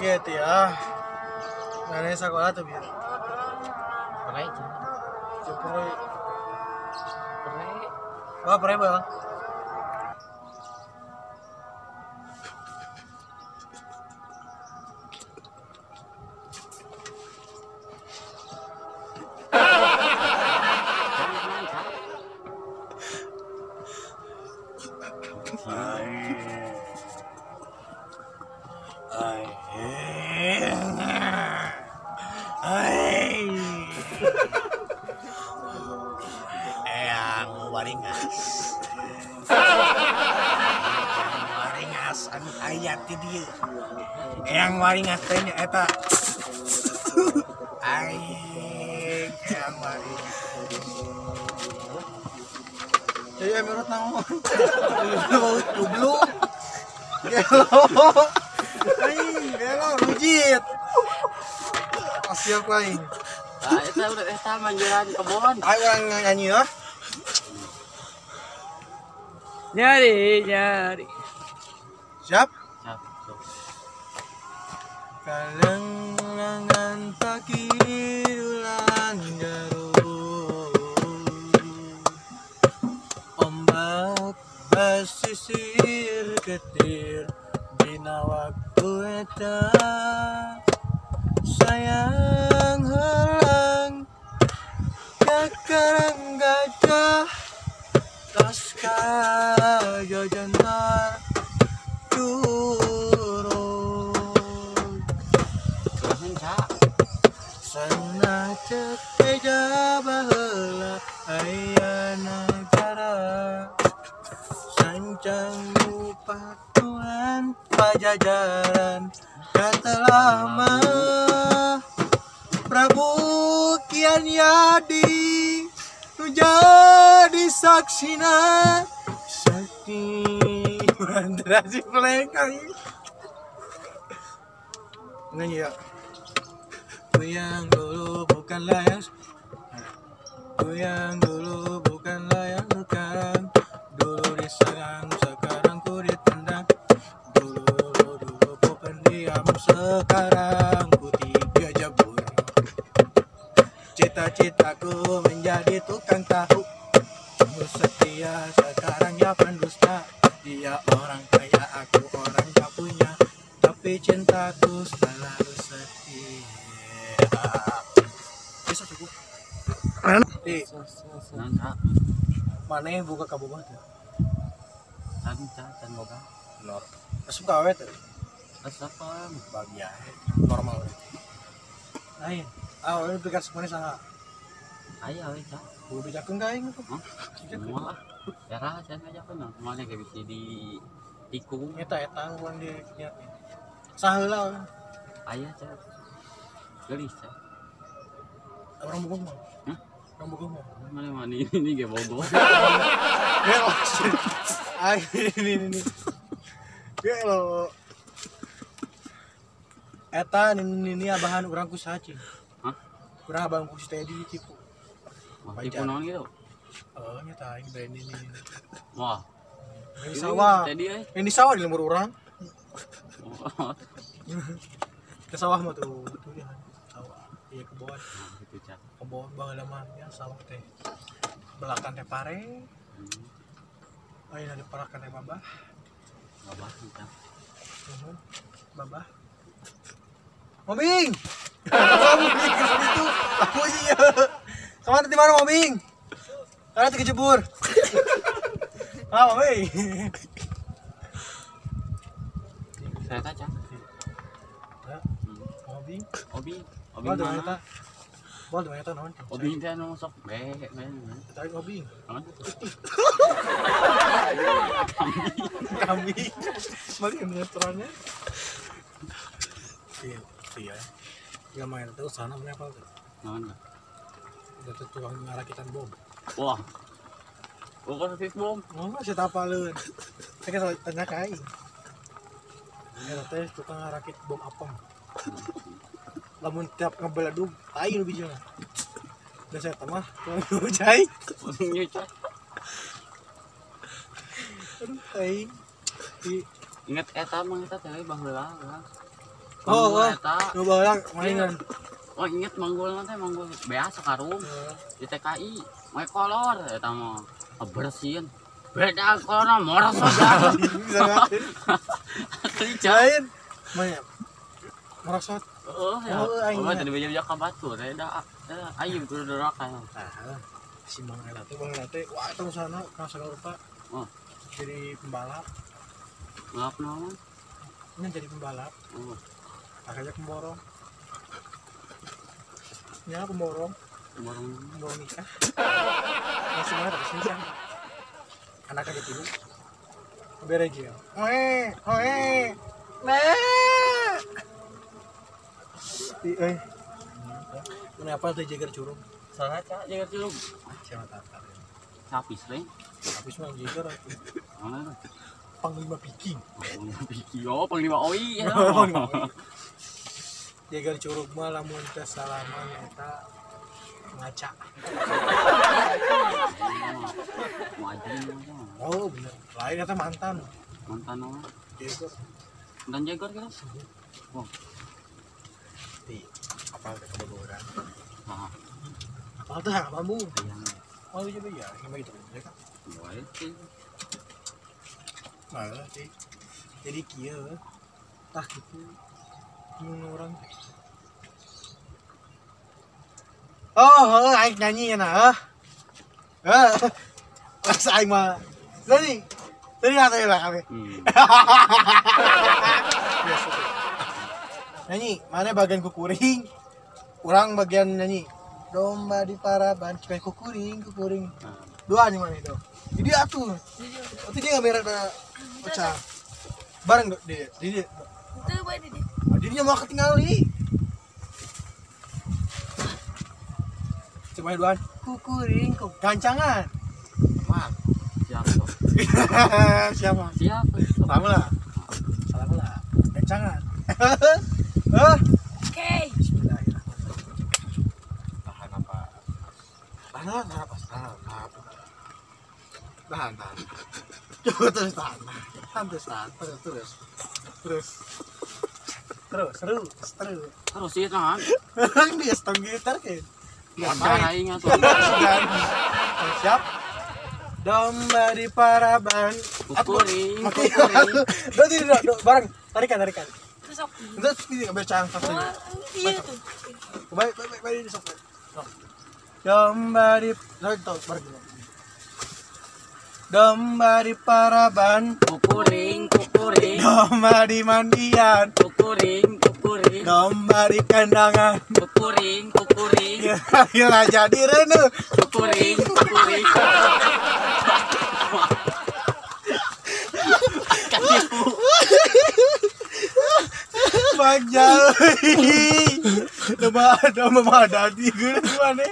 Gitu ya. Mana sekolah tuh biar. Pere aja. Pere. Pere. Wah, pere bang. Eyang waringas. Waringas anu aya ti dieu. Eyang waringas teh nya eta. Aing eyang waringas. Jadi menurut naon? Goblok. Gelo. Aing gelo rujit. Siap aing. Ah, eta udah eta manjuran kebon. Ayo urang nyanyi ya. Nyari, nyari. Siap? Siap. Kalengan pakidulan jeruk. Ombak basisir ketir dina waktu eta. Sayang helang kakarang gajah tas kajajantar turun sana cek teja baheula aya nagara sancang patuhan pajajaran katelah Prabu Kian Yadi nu jadi saksina sakti mantra si plek nyanyi ya. Ku yang dulu bukanlah yang ku yang dulu bukanlah yang sekarang, dulu diserang sekarang ku ditendang, dulu dulu ku pendiam sekarang ku tiga jebur. Cita-citaku menjadi tukang tahu, dulu setia sekarang ya pendusta. Dia orang kaya aku orang tak punya, tapi cintaku selalu setia. Bisa cukup. Di mana yang buka kabogoh tuh? Can boga. Nor. Asup ka awe tuh. Asup bagia normal. Lain. Ah, ini pikir semuanya sama. Ayo, ayo, cak. Gue bejakeun ka aing tuh. Hah? Moal ah. Era can ngajakeun mah. Moal ge bisa di tikung. Eta eta urang di nya. Saheula. Aya, cak. Geulis, cak. Orang bogoh mah. Hah? Orang bogoh mah. Mana mana ini ge bogoh. Gelo. Ay, ini. Gelo. Eta ini abahan urang ku saha cing. Hah? Kurang abang ku si Teddy tipu. Wah, tipu naon gitu? Oh, nyata ini brand ini. Wah. Ini sawah. Ini sawah di lembur urang. Ke sawah mah tuh, tuh ya. Sawah. Iya kebon. Gitu, Cak. Kebon baheula mah ya sawah teh. Belakan teh pare. Ayeuna diparakan teh babah. Babah, Cak. Babah. Moming. Kamu itu, aku iya. Kemana di mana Moming? Karena kejebur. Ah, Moming. Saya kaca. Ya. Moming. Obing. Obing mana? Bol di mana naon? Obing teh anu sok be, be. Tarik obing. Naon? Kambing. Mari restorannya. Iya, iya. Gak main tuh sana mana apa tuh? Naon? Udah tukang ngarakitan bom. Wah. Bukan aktif bom. Oh, saya tapaleun. Saya kan tanya ka aing. Eta teh tukang ngarakit bom apem. Lamun tiap ngebeledug tai nu bijilna. Da saya mah tukang cai. Nyucai. Aduh aing. Ingat eta mah eta teh baheula. Oh, nu baheula malingan. Oh inget manggul teh manggul beas sakarung di TKI mae kolor eta mah bersihin beda kolorna morosot lain mah morosot heeh ya oh tadi beja-beja ka batu teh da aing kudu doraka tah si Mang Ela teh wah eta usahana ka sagala rupa oh jadi pembalap ngalap naon ini jadi pembalap oh akhirnya pemborong ya pemborong pemborong nikah masih mana terus nikah anaknya gitu berejil oe oe nah eh kenapa tuh Jager Curug salah cak Jager Curug siapa tahu sapi sering habis mah Jager mana Panglima Viking Panglima Viking oh Panglima Oi ya Jager Curug mah lamun teh salaman eta ngaca. Oh bener, lain eta mantan. Mantan apa? Jager. Mantan Jager gitu? Wah. Di apal teh kabogoran. Heeh. Apal teh apa bu? Oh iya iya, gimana gitu mereka? Boleh sih. Malah sih. Jadi kieu tah gitu. Bingung orang. Oh, aing nyanyi ya nah. Heeh. Pas aing mah. Tadi. Tadi atuh lah kami. Nyanyi, mana bagian kukuring? Urang bagian nyanyi. Domba di paraban, cukai kukuring, kukuring. Dua nih mana itu. Jadi atuh. Atuh dia enggak merek da pecah. Bareng dia. Dia. Teu bae di. Jadinya mau ketinggali. Coba duaan. Kukuring, kuk gancangan. Wah, siapa? Siapa? Siapa? Salam lah. Salam lah. Gancangan. Hah? Oke. Bismillahirrahmanirrahim. Tahan apa? Tahan apa? Tahan. Tahan, tahan. Coba terus tahan. Tahan terus, tahan. Terus, terus. Terus. Terus, terus, terus. Terus sih tahan. Dia stong gitar kan. Wajar aing atuh. Siap. Domba di paraban. Kukuring, kukuring. Dua, bareng. Tarikan, tarikan. Terus aku. Terus ini becang satu. Iya tuh. Baik, baik, baik sok. Domba di bareng. Domba di paraban, kukuring, kukuring. Domba di mandian, kukuring, kukuring. Domba di kandangan, kukuring, kukuring. Gila jadi renu, kukuring, kukuring. Katipu. Bajal. Domba domba mah dadi geus mana?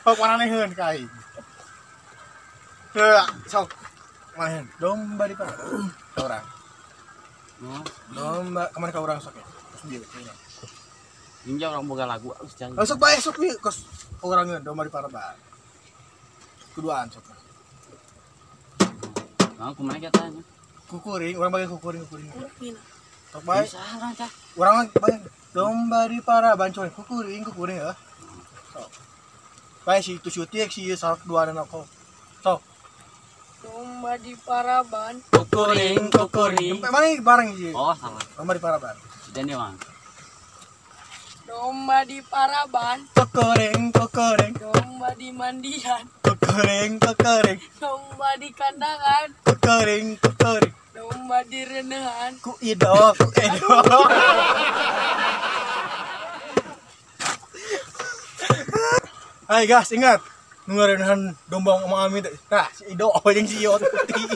Sok maraneheun ka aing. Heuh, sok maraneheun. Domba di mana? Ka urang. Domba kemana ka urang sok ya? Terus dia kayaknya. Ninja urang boga lagu geus jangan. Sok bae sok ieu kos urangeun domba di paraban. Kuduaan sok. Nah, kumaha kita nya? Kukuring, urang bagian kukuring, kukuring. Sok bae. Bisa urang cah. Urang bagian domba di paraban coy, kukuring, kukuring ya. Sok. Bae si itu syutik si sok dua dan aku. Sok. Domba di paraban. Kukuring, kukuring. Sampai mana bareng sih? Oh, salah. Domba di paraban. Sudah nih, Bang. Domba di paraban. Kukuring, kukuring. Domba di mandian. Kukuring, kukuring. Domba di kandangan. Kukuring, kukuring. Domba di renehan. Ku ido, ku ido. Hai guys, ingat ngerenehan domba sama Amin. Nah, si Ido jeung si Iot putih.